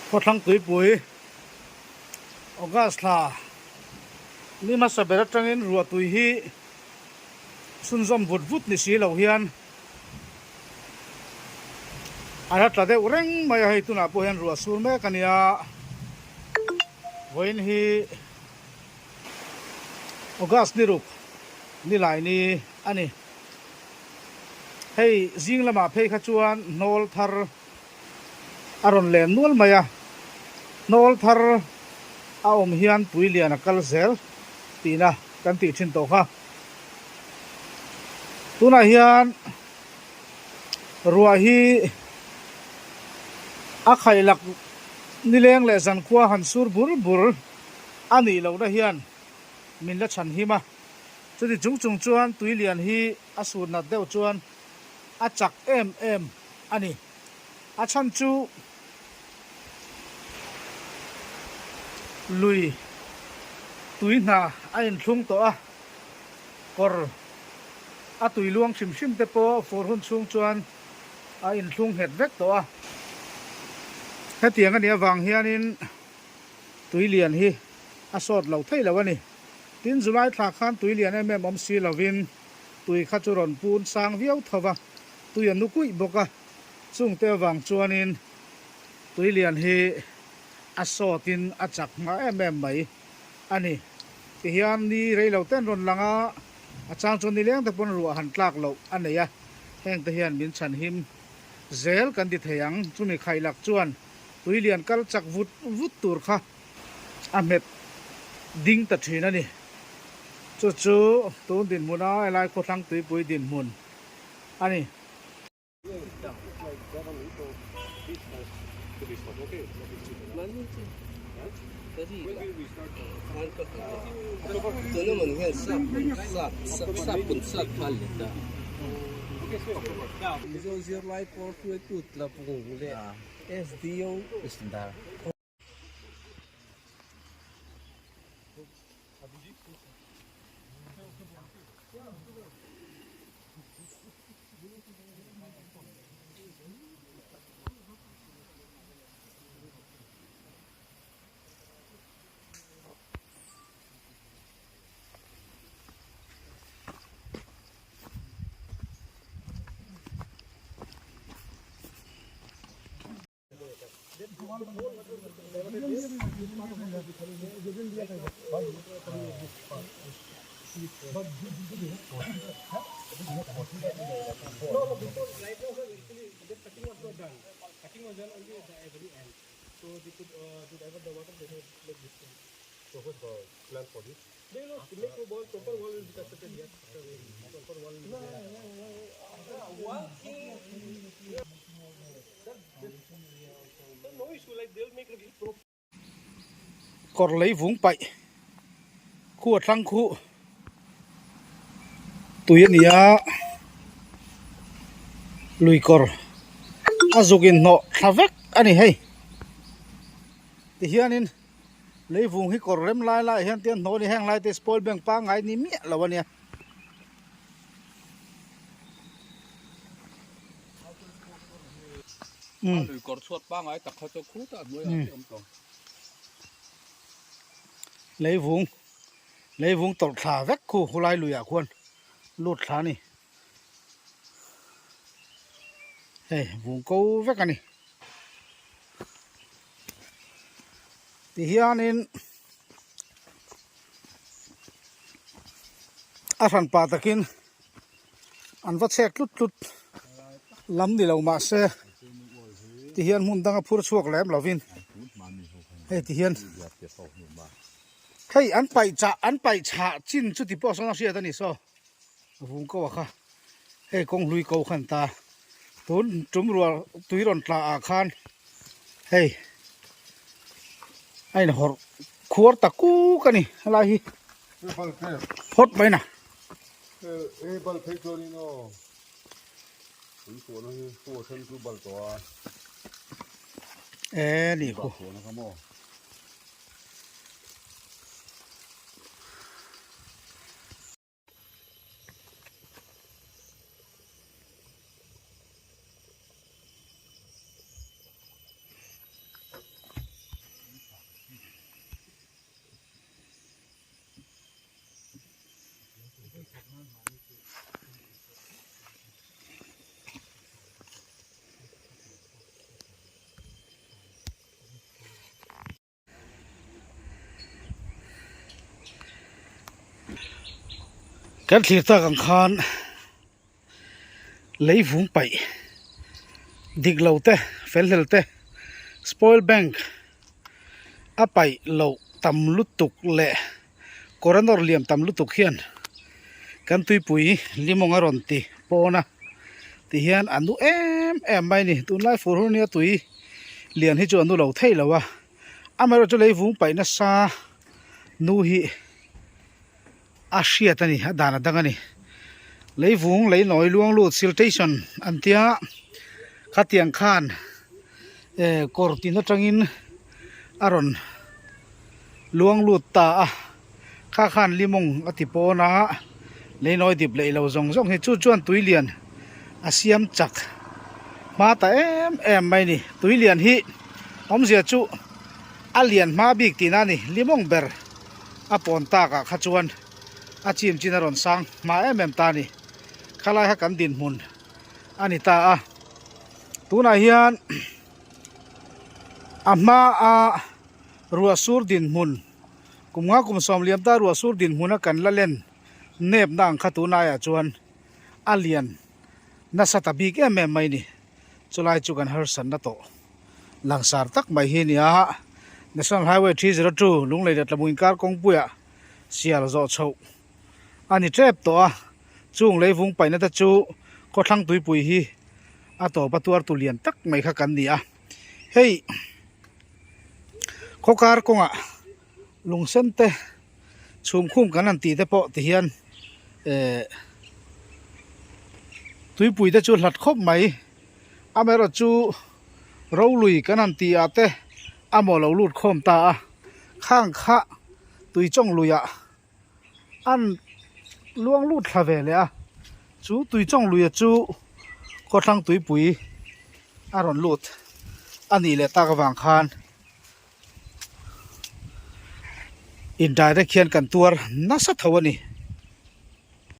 Khawthlang tuipui August thla ni hmasa ber atangin ruah tui hi chhunzawm vut vut ni si lo hian a la tla deuh reng mai a, hei tunah pawh hian ruah sur mek a nia, vawiin hi August ni ruk ni lai ni a ni. Hei zing lamah phei kha chuan hnawl thar a rawn len nual mai a, hnawl thar a awm hian pui lian a kal zel tihna kan tih thin tawh kha. Tunah hian ruah hi a khaihlak nileng leh zankhua han sur bur bur a nih lohna hian min la chhan him a. Chuti chung chung chuan tui lian hi a sur nat deuh chuan a chak em em a ni. A chhan chu lui tui hna a inthlung tawh a, kawr a tui luang hrim hrim te pawh fur hun chhung chuan a inthlung nghet vek tawh a. Hetiang a nih avang hianin tui lian hi a sawt lo thei lo a ni. Tin, July thla khan tui lian em em awm si lovin tui kha chu rawn pun sang viau tho va, tui a nu kuih bawk a, chungte avang chuanin tui lian hi a sawtin a chak hma em em mai a ni. Tihian ni rei lo ten rawn lang a, a chang chuan nileng te pawn ruah han tlak loh a nei a, hengte hian min chhanhim zel kan ti thei ang. Chumi khaihlak chuan tui lian kal chak vut vut tur kha a hmet ding ta thin a ni. Chu chu tun dinhmuna helai khawthlang tuipui dinhmun a ni. Kawr lei vung paih khu a thlang khu tui a ni a lui kawr a zuk in hnawh thla vek a ni hei tihianin lei vung hi kawr rem lai lai ah hian te an hnawh a ni heng lai te spoil bank pangngai ni miah lo a nia. Lui kawr chhuat pangai tak kha chu khutah hnuaiah te awm tawh. Leivung leivung tawlh thla vek khu khulai luiah khuan lut thla a ni. Hei vung ko vek a ni. Tihianin a hran pah takin an va chhek tlut tlut lam ni lo mah se ti hian hmun danga phur chhuak lem lovin hei ti hian hei an paih chah an paih chah chin chu ti pawh sawn a hriat a ni saw vung ko a kha hei kawng hlui ko khan ta tun tum rual tui rawn tla ah khan hei a inhawrh khuar ta kuk a ni helai hi phawt mai na. Hei bal phei chuanin aw tui pawhna hi pawh then chu bal tawh a. E ni khu. Pawhna kha maw. Kan thlir tak ang khan lei vung paih dik lo te fel hlel te spoil bank a paih loh tam lutuk leh kawr a nawr liam tam lutuk hian kan tuipui limawng a rawn ti pawn a ti hian a nu em em mai a ni tunlai fur hun nia tui lian hi chu a nu lo thei lo a amaherawhchu lei vung paih nasa nu hi. A hriat a ni, a dan a dang a ni. Leivung lei nawi luang lut siltation an tia khatiang khan eh kawr tin atangin a rawn luang lut ta a, kha khan limawng a ti pawn a, lei nawi dip leh lo zawng zawng hi chu chuan tui lian a siam chak hma ta em em mai a ni. Tui lian hi awmzia chu a lian hma bik tihna a ni, limawng ber. A pawn takah kha chuan a chim chin a rawn sang hma em em ta a ni. Khalai kha kan dinhmun a ni ta a. Tunah hian a hma a ruah sur dinhmun kum nga kum sawm liam ta ruah sur dinhmun a kan la len nep na ang kha tunaiah chuan a lian nasa ta bik em em mai a ni. Chulai chu kan harsatna tawh langsar tak mai hi a ni a, National Highway 302 Lunglei leh Tlamung inkar kawngpuiah sial zawh chhoh a ni tep tawh a, chung leivung paihna te chu khawthlang tuipui hi a tawp a tuartu lian tak mai kha kan ni a, hei khawkar kawngah lungsen te chhumkhum kan han tih te pawh ti hian eh tuipui te chu hlat khawp mai amaherawh chu rolui kan han tih ah te a maw lo lut khawm ta a khang kha tui chawng lui ah an luang lut thla ve leh a chu tui chawng lui ah chu khawthlang tuipui a rawn lut a nih leh tak avang khan. Indirect hian kan tuar nasa tho a ni.